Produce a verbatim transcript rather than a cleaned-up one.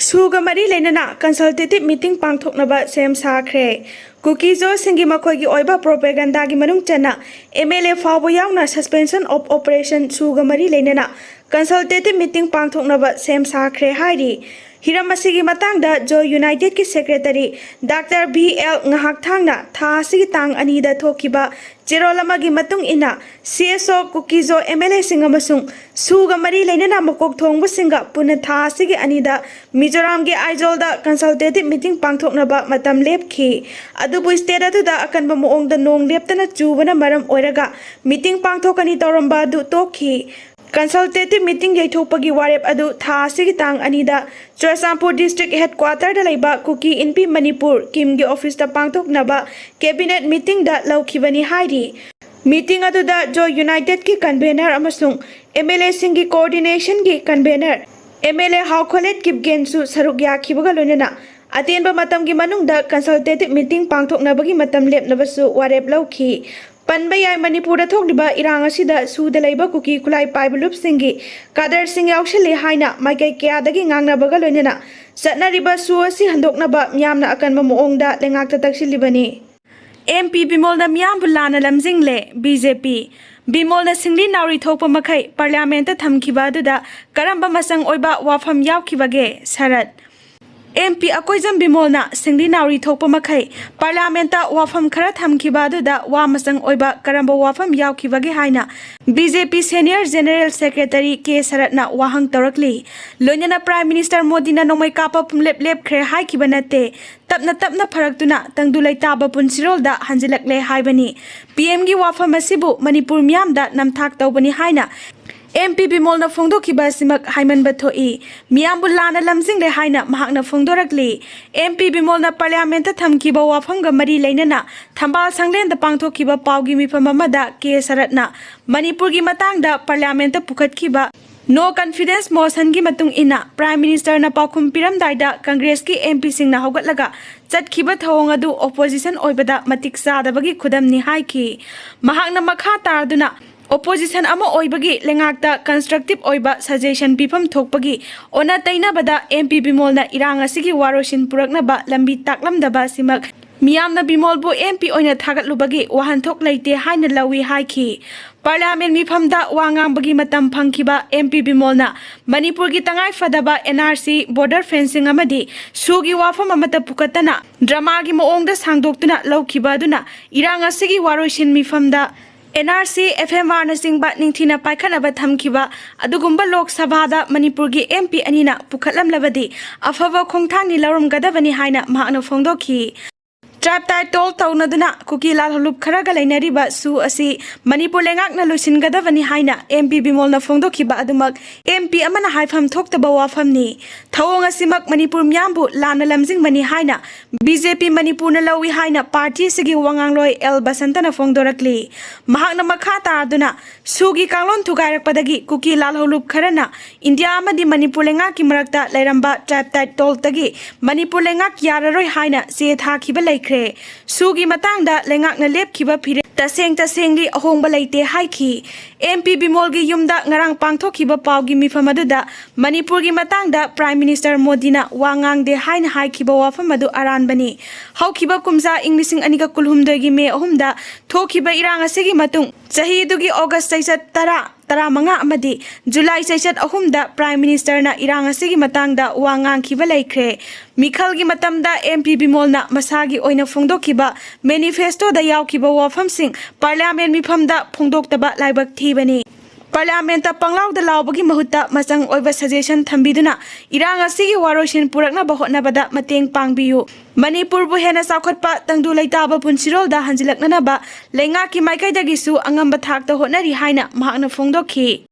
ꯁꯨꯒ ꯃꯔꯤ ꯂꯩꯅꯅ consultative meeting ꯄꯥꯡꯊꯣꯛꯅꯕ ꯁꯦꯝ ꯁꯥꯈ꯭ꯔꯦ꯫ ꯀꯨꯀꯤꯖꯣꯁꯤꯡꯒꯤ ꯃꯈꯣꯏꯒꯤ ꯑꯣꯏꯕ propagandaꯒꯤ ꯃꯅꯨꯡ ꯆꯟꯅ MLA ꯐꯥꯎꯕ ꯌꯥꯎꯅ suspension of operation ꯁꯨꯒ ꯃꯔꯤ ꯂꯩꯅꯅ consultative meeting ꯄꯥꯡꯊꯣꯛꯅꯕ ꯁꯦꯝ ꯁꯥꯈ꯭ꯔꯦ ꯍꯥꯏꯔꯤ꯫ ꯍꯤꯔꯝ ꯑꯁꯤꯒꯤ ꯃꯇꯥꯡꯗ Zo Unitedꯀꯤ secretary Doctor V L ꯉꯥꯍꯥꯛꯊꯥꯡꯅ ꯊꯥ ꯑꯁꯤꯒꯤ ꯇꯥꯡ ꯑꯅꯤꯗ ꯊꯣꯛꯈꯤꯕ ꯆꯦꯔꯣꯜ ꯑꯃꯒꯤ ꯃꯇꯨꯡ ꯏꯟꯅ, CSO, ꯀꯨꯀꯤꯖꯣ MLAꯁꯤꯡ ꯑꯃꯁꯨꯡ ꯁꯨꯒ ꯃꯔꯤ ꯂꯩꯅꯅ ꯃꯀꯣꯛ ꯊꯣꯡꯕꯁꯤꯡꯒ ꯄꯨꯟꯅ ꯊꯥ ꯑꯁꯤꯒꯤ ꯑꯅꯤꯗ ꯃꯤꯖꯣꯔꯥꯝꯒꯤ ꯑꯥꯏꯖꯣꯜꯗ consultative meeting ꯄꯥꯡꯊꯣꯛꯅꯕ ꯃꯇꯝ ꯂꯦꯞꯈꯤ꯫ ꯑꯗꯨꯕꯨ state ꯑꯗꯨꯗ ꯑꯀꯟꯕ ꯃꯑꯣꯡꯗ ꯅꯣꯡ ꯂꯦꯞꯇꯅ ꯆꯨꯕꯅ ꯃꯔꯝ ꯑꯣꯏꯔꯒ meeting ꯄꯥꯡꯊꯣꯛꯀꯅꯤ ꯇꯧꯔꯝꯕ ꯑꯗꯨ ꯇꯣꯛꯈꯤ꯫ Consultative meeting ꯌꯩꯊꯣꯛꯄꯒꯤ ꯋꯥꯔꯦꯞ ꯑꯗꯨ ꯊꯥ ꯑꯁꯤꯒꯤ ꯇꯥꯡ ꯑꯅꯤꯗ ꯆꯨꯔꯆꯥꯟꯄꯨꯔ district headquarterꯗ ꯂꯩꯕ ꯀꯨꯀꯤ ꯏꯟꯄꯤ ꯃꯅꯤꯄꯨꯔ ꯀꯤꯝꯒꯤ officeꯇ ꯄꯥꯡꯊꯣꯛꯅꯕ cabinet meetingꯗ ꯂꯧꯈꯤꯕꯅꯤ ꯍꯥꯏꯔꯤ꯫ Meeting ꯑꯗꯨꯗ Zo Unitedꯀꯤ convener ꯑꯃꯁꯨꯡ MLAꯁꯤꯡꯒꯤ coordinationꯒꯤ convener MLA ꯍꯥꯎꯈꯣꯂꯦꯠ ꯀꯤꯞꯒꯦꯟꯁꯨ ꯁꯔꯨꯛ ꯌꯥꯈꯤꯕꯒ ꯂꯣꯏꯅꯅ ꯑꯇꯦꯟꯕ ꯃꯇꯝꯒꯤ ꯃꯅꯨꯡꯗ consultative meeting ꯄꯥꯡꯊꯣꯛꯅꯕꯒꯤ ꯃꯇꯝ ꯂꯦꯞꯅꯕꯁꯨ ꯋꯥꯔꯦꯞ ꯂꯧꯈꯤ꯫ ꯄꯟꯕ ꯌꯥꯏ, ꯃꯅꯤꯄꯨꯔꯗ ꯊꯣꯛꯂꯤꯕ ꯏꯔꯥꯡ ꯑꯁꯤꯗ ꯁꯨꯗ ꯂꯩꯕ ꯀꯨꯀꯤ ꯈꯨꯠꯂꯥꯏ ꯄꯥꯏꯕ ꯂꯨꯞꯁꯤꯡꯒꯤ ꯀꯥꯗꯔꯁꯤꯡ ꯌꯥꯎꯁꯤꯜꯂꯤ ꯍꯥꯏꯅ ꯃꯥꯏꯀꯩ ꯀꯌꯥꯗꯒꯤ ꯉꯥꯡꯅꯕꯒ ꯂꯣꯏꯅꯅ ꯆꯠꯅꯔꯤꯕ ꯁꯨ ꯑꯁꯤ ꯍꯟꯗꯣꯛꯅꯕ ꯃꯤꯌꯥꯝꯅ ꯑꯀꯟꯕ ꯃꯑꯣꯡꯗ ꯂꯩꯉꯥꯛꯇ ꯇꯛꯁꯤꯜꯂꯤꯕꯅꯤ꯫ MP ꯕꯤꯃꯣꯜꯅ ꯃꯤꯌꯥꯝꯕꯨ ꯂꯥꯟꯅ ꯂꯝꯖꯤꯡꯂꯦ, BJP꯫ ꯕꯤꯃꯣꯜꯅ ꯁꯤꯡꯂꯤ ꯅꯥꯎꯔꯤ ꯊꯣꯛꯄ ꯃꯈꯩ parliamentꯇ ꯊꯝꯈꯤꯕ ꯑꯗꯨꯗ ꯀꯔꯝꯕ ꯃꯆꯪ ꯑꯣꯏꯕ ꯋꯥꯐꯝ ꯌꯥꯎꯈꯤꯕꯒꯦ? ꯁꯔꯠ꯫ MP ꯑꯀꯣꯏꯖꯝ ꯕꯤꯃꯣꯜꯅ ꯁꯤꯡꯂꯤ ꯅꯥꯎꯔꯤ ꯊꯣꯛꯄ ꯃꯈꯩ parliamentꯇ ꯋꯥꯐꯝ ꯈꯔ ꯊꯝꯈꯤꯕ ꯑꯗꯨꯗ ꯋꯥ ꯃꯆꯪ ꯑꯣꯏꯕ ꯀꯔꯝꯕ ꯋꯥꯐꯝ ꯌꯥꯎꯈꯤꯕꯒꯦ ꯍꯥꯏꯅ BJP senior general secretary K ꯁꯔꯠꯅ ꯋꯥꯍꯪ ꯇꯧꯔꯛꯂꯤ꯫ ꯂꯣꯏꯅꯅ Prime Minister ꯃꯣꯗꯤꯅ ꯅꯣꯡꯃꯩ ꯀꯥꯞꯄ ꯄꯨꯝꯂꯦꯞ ꯂꯦꯞꯈ꯭ꯔꯦ ꯍꯥꯏꯈꯤꯕ ꯅꯠꯇꯦ꯫ ꯇꯞꯅ ꯇꯞꯅ ꯐꯔꯛꯇꯨꯅ ꯇꯪꯗꯨ ꯂꯩꯇꯥꯕ ꯄꯨꯟꯁꯤꯔꯣꯜꯗ ꯍꯟꯖꯤꯜꯂꯛꯂꯦ ꯍꯥꯏꯕꯅꯤ꯫ PMꯒꯤ ꯋꯥꯐꯝ ꯑꯁꯤꯕꯨ ꯃꯅꯤꯄꯨꯔ ꯃꯤꯌꯥꯝꯗ ꯅꯝꯊꯥꯛ ꯇꯧꯕꯅꯤ ꯍꯥꯏꯅ MP ꯕꯤꯃꯣꯜꯅ ꯐꯣꯡꯗꯣꯛꯈꯤꯕ ꯑꯁꯤꯃꯛ ꯍꯥꯏꯃꯟꯕ ꯊꯣꯛꯏ꯫ ꯃꯤꯌꯥꯝꯕꯨ ꯂꯥꯟꯅ ꯂꯝꯖꯤꯡꯂꯦ ꯍꯥꯏꯅ ꯃꯍꯥꯛꯅ ꯐꯣꯡꯗꯣꯔꯛꯂꯤ꯫ MP ꯕꯤꯃꯣꯜꯅ parliamentꯇ ꯊꯝꯈꯤꯕ ꯋꯥꯐꯝꯒ ꯃꯔꯤ ꯂꯩꯅꯅ ꯊꯝꯕꯥꯜ ꯁꯪꯂꯦꯟꯗ ꯄꯥꯡꯊꯣꯛꯈꯤꯕ ꯄꯥꯎꯒꯤ ꯃꯤꯐꯝ ꯑꯃꯗ K ꯁꯔꯠꯅ ꯃꯅꯤꯄꯨꯔꯒꯤ ꯃꯇꯥꯡꯗ parliamentꯇ ꯄꯨꯈꯠꯈꯤꯕ no confidence motionꯒꯤ ꯃꯇꯨꯡ ꯏꯟꯅ Prime Ministerꯅ ꯄꯥꯎꯈꯨꯝ ꯄꯤꯔꯝꯗꯥꯏꯗ Congressꯀꯤ MPꯁꯤꯡꯅ ꯍꯧꯒꯠꯂꯒ ꯆꯠꯈꯤꯕ ꯊꯧꯑꯣꯡ ꯑꯗꯨ opposition ꯑꯣꯏꯕꯗ ꯃꯇꯤꯛ ꯆꯥꯗꯕꯒꯤ ꯈꯨꯗꯝꯅꯤ ꯍꯥꯏꯈꯤ꯫ ꯃꯍꯥꯛꯅ ꯃꯈꯥ ꯇꯥꯗꯨꯅ ꯑꯣꯄꯣꯖꯤꯁꯟ ꯑꯃ ꯑꯣꯏꯕꯒꯤ ꯂꯩꯉꯥꯛꯇ ꯀꯟꯁꯇ꯭ꯔꯛꯇꯤꯚ ꯑꯣꯏꯕ ꯁꯖꯦꯁꯟ ꯄꯤꯐꯝ ꯊꯣꯛꯄꯒꯤ ꯑꯣꯟꯅ ꯇꯩꯅꯕꯗ ꯑꯦꯝ ꯄꯤ ꯕꯤꯃꯣꯜꯅ ꯏꯔꯥꯡ ꯑꯁꯤꯒꯤ ꯋꯥꯔꯣꯏꯁꯤꯟ ꯄꯨꯔꯛꯅꯕ ꯂꯝꯕꯤ ꯇꯥꯛꯂꯝꯗꯕ ꯑꯁꯤꯃꯛ ꯃꯤꯌꯥꯝꯅ ꯕꯤꯃꯣꯜꯕꯨ ꯑꯦꯝ ꯄꯤ ꯑꯣꯏꯅ ꯊꯥꯒꯠꯂꯨꯕꯒꯤ ꯋꯥꯍꯟꯊꯣꯛ ꯂꯩꯇꯦ ꯍꯥꯏꯅ ꯂꯧꯏ ꯍꯥꯏꯈꯤ꯫ ꯄꯥꯔꯂꯤꯌꯥꯃꯦꯟ ꯃꯤꯐꯝꯗ ꯋꯥ ꯉꯥꯡꯕꯒꯤ ꯃꯇꯝ ꯐꯪꯈꯤꯕ ꯑꯦꯝ ꯄꯤ ꯕꯤꯃꯣꯜꯅ ꯃꯅꯤꯄꯨꯔꯒꯤ ꯇꯉꯥꯏꯐꯗꯕ N R C, border fencing ꯑꯃꯗꯤ ꯁꯨꯒꯤ ꯋꯥꯐꯝ ꯑꯃꯠꯇ ꯄꯨꯈꯠꯇꯅ ꯗ꯭ꯔꯃꯥꯒꯤ ꯃꯑꯣꯡꯗ ꯁꯥꯡꯗꯣꯛꯇꯨꯅ ꯂꯧꯈꯤꯕ ꯑꯗꯨꯅ ꯏꯔꯥꯡ ꯑꯁꯤꯒꯤ ꯋꯥꯔꯣꯏꯁꯤꯟ ꯃꯤꯐꯝꯗ N R C, F M ꯑꯥꯔꯅꯆꯤꯡꯕ ꯅꯤꯡꯊꯤꯅ ꯄꯥꯏꯈꯠꯅꯕ ꯊꯝꯈꯤꯕ ꯑꯗꯨꯒꯨꯝꯕ ꯂꯣꯛ ꯁꯚꯥꯗ ꯃꯅꯤꯄꯨꯔꯒꯤ ꯑꯦꯝ ꯄꯤ ꯑꯅꯤꯅ ꯄꯨꯈꯠꯂꯝꯂꯕꯗꯤ ꯑꯐꯕ ꯈꯣꯡꯊꯥꯡꯅꯤ ꯂꯧꯔꯝꯒꯗꯕꯅꯤ ꯍꯥꯏꯅ ꯃꯍꯥꯛꯅ ꯐꯣꯡꯗꯣꯛꯈꯤ꯫ ꯇ꯭ꯔꯥꯏꯕ ꯇꯥꯏꯇꯣꯜ ꯇꯧꯅꯗꯨꯅ ꯀꯨꯀꯤ ꯂꯥꯜꯍꯧꯂꯨꯞ ꯈꯔꯒ ꯂꯩꯅꯔꯤꯕ ꯁꯨ ꯑꯁꯤ ꯃꯅꯤꯄꯨꯔ ꯂꯩꯉꯥꯛꯅ ꯂꯣꯏꯁꯤꯟꯒꯗꯕꯅꯤ ꯍꯥꯏꯅ ꯑꯦꯝ ꯄꯤ ꯕꯤꯃꯣꯜꯅ ꯐꯣꯡꯗꯣꯛꯈꯤꯕ ꯑꯗꯨꯃꯛ ꯑꯦꯝ ꯄꯤ ꯑꯃꯅ ꯍꯥꯏꯐꯝ ꯊꯣꯛꯇꯕ ꯋꯥꯐꯝꯅꯤ꯫ ꯊꯧꯑꯣꯡ ꯑꯁꯤꯃꯛ ꯃꯅꯤꯄꯨꯔ ꯃꯤꯌꯥꯝꯕꯨ ꯂꯥꯟꯅ ꯂꯝꯖꯤꯡꯕꯅꯤ ꯍꯥꯏꯅ ꯕꯤ ꯖꯦ ꯄꯤ ꯃꯅꯤꯄꯨꯔꯅ ꯂꯧꯏ ꯍꯥꯏꯅ ꯄꯥꯔꯇꯤ ꯑꯁꯤꯒꯤ ꯋꯥꯉꯥꯡꯂꯣꯏ ꯑꯦꯜ ꯕꯁꯟꯇꯅ ꯐꯣꯡꯗꯣꯔꯛꯂꯤ꯫ ꯃꯍꯥꯛꯅ ꯃꯈꯥ ꯇꯥꯗꯨꯅ ꯁꯨꯒꯤ ꯀꯥꯡꯂꯣꯟ ꯊꯨꯒꯥꯏꯔꯛꯄꯗꯒꯤ ꯀꯨꯀꯤ ꯂꯥꯜꯍꯧꯂꯨꯞ ꯈꯔꯅ ꯏꯟꯗꯤꯌꯥ ꯑꯃꯗꯤ ꯃꯅꯤꯄꯨꯔ ꯂꯩꯉꯥꯛꯀꯤ ꯃꯔꯛꯇ ꯂꯩꯔꯝꯕ ꯇ꯭ꯔꯥꯏꯕ ꯇꯥꯏꯇꯣꯜꯇꯒꯤ ꯃꯅꯤꯄꯨꯔ ꯂꯩꯉꯥꯛ ꯌꯥꯔꯔꯣꯏ ꯍꯥꯏꯅ ꯆꯦ ꯊꯥꯈꯤꯕ ꯂꯩꯈ꯭ꯔꯦ꯫ ꯁꯨꯒꯤ ꯃꯇꯥꯡꯗ ꯂꯩꯉꯥꯛꯅ ꯂꯦꯞꯈꯤꯕ ꯐꯤꯔꯦꯞ ꯇꯁꯦꯡ ꯇꯁꯦꯡꯒꯤ ꯑꯍꯣꯡꯕ ꯂꯩꯇꯦ ꯍꯥꯏꯈꯤ꯫ ꯑꯦꯝ ꯄꯤ ꯕꯤꯃꯣꯜꯒꯤ ꯌꯨꯝꯗ ꯉꯔꯥꯡ ꯄꯥꯡꯊꯣꯛꯈꯤꯕ ꯄꯥꯎꯒꯤ ꯃꯤꯐꯝ ꯑꯗꯨꯗ ꯃꯅꯤꯄꯨꯔꯒꯤ ꯃꯇꯥꯡꯗ ꯄ꯭ꯔꯥꯏꯝ ꯃꯤꯅꯤꯁꯇꯔ ꯃꯣꯗꯤꯅ ꯋꯥ ꯉꯥꯡꯗꯦ ꯍꯥꯏꯅ ꯍꯥꯏꯈꯤꯕ ꯋꯥꯐꯝ ꯑꯗꯨ ꯑꯔꯥꯟꯕꯅꯤ꯫ ꯍꯧꯈꯤꯕ ꯀꯨꯝꯖꯥ ꯏꯪ ꯂꯤꯁꯤꯡ ꯑꯅꯤꯒ ꯀꯨꯟꯍꯨꯝꯗꯣꯏꯒꯤ ꯃꯦ ꯑꯍꯨꯝꯗ ꯊꯣꯛꯈꯤꯕ ꯏꯔꯥꯡ ꯑꯁꯤꯒꯤ ꯃꯇꯨꯡ ꯆꯍꯤꯗꯨꯒꯤ ꯑꯣꯒꯁ ꯆꯩꯆꯠ ꯇꯔꯥ, ꯇꯔꯥꯃꯉꯥ ꯑꯃꯗꯤ ꯖꯨꯂꯥꯏ ꯆꯩꯆꯠ ꯑꯍꯨꯝꯗ ꯄ꯭ꯔꯥꯏꯝ ꯃꯤꯅꯤꯁꯇꯔꯅ ꯏꯔꯥꯡ ꯑꯁꯤꯒꯤ ꯃꯇꯥꯡꯗ ꯋꯥ ꯉꯥꯡꯈꯤꯕ ꯂꯩꯈ꯭ꯔꯦ꯫ ꯃꯤꯈꯜꯒꯤ ꯃꯇꯝꯗ ꯑꯦꯝ ꯄꯤ ꯕꯤꯃꯣꯜꯅ ꯃꯁꯥꯒꯤ ꯑꯣꯏꯅ ꯐꯣꯡꯗꯣꯛꯈꯤꯕ ꯃꯦꯅꯤꯐꯦꯁꯇꯣꯗ ꯌꯥꯎꯈꯤꯕ ꯋꯥꯐꯝꯁꯤꯡ ꯄꯥꯔꯂꯤꯌꯥꯃꯦꯟ ꯃꯤꯐꯝꯗ ꯐꯣꯡꯗꯣꯛꯇꯕ ꯂꯥꯏꯕꯛ ꯊꯤꯕꯅꯤ꯫ ꯄꯥꯔꯂꯤꯌꯥꯃꯦꯟꯇ ꯄꯪꯂꯥꯎꯗ ꯂꯥꯎꯕꯒꯤ ꯃꯍꯨꯠꯇ ꯃꯆꯪ ꯑꯣꯏꯕ ꯁꯖꯦꯁꯟ ꯊꯝꯕꯤꯗꯨꯅ ꯏꯔꯥꯡ ꯑꯁꯤꯒꯤ ꯋꯥꯔꯣꯏꯁꯤꯟ ꯄꯨꯔꯛꯅꯕ ꯍꯣꯠꯅꯕꯗ ꯃꯇꯦꯡ ꯄꯥꯡꯕꯤꯌꯨ꯫ ꯃꯅꯤꯄꯨꯔꯕꯨ ꯍꯦꯟꯅ ꯆꯥꯎꯈꯠꯄ, ꯇꯪꯗꯨ ꯂꯩꯇꯥꯕ ꯄꯨꯟꯁꯤꯔꯣꯜꯗ ꯍꯟꯖꯤꯜꯂꯛꯅꯅꯕ ꯂꯩꯉꯥꯛꯀꯤ ꯃꯥꯏꯀꯩꯗꯒꯤꯁꯨ ꯑꯉꯝꯕ ꯊꯥꯛꯇ ꯍꯣꯠꯅꯔꯤ ꯍꯥꯏꯅ ꯃꯍꯥꯛꯅ ꯐꯣꯡꯗꯣꯛꯈꯤ꯫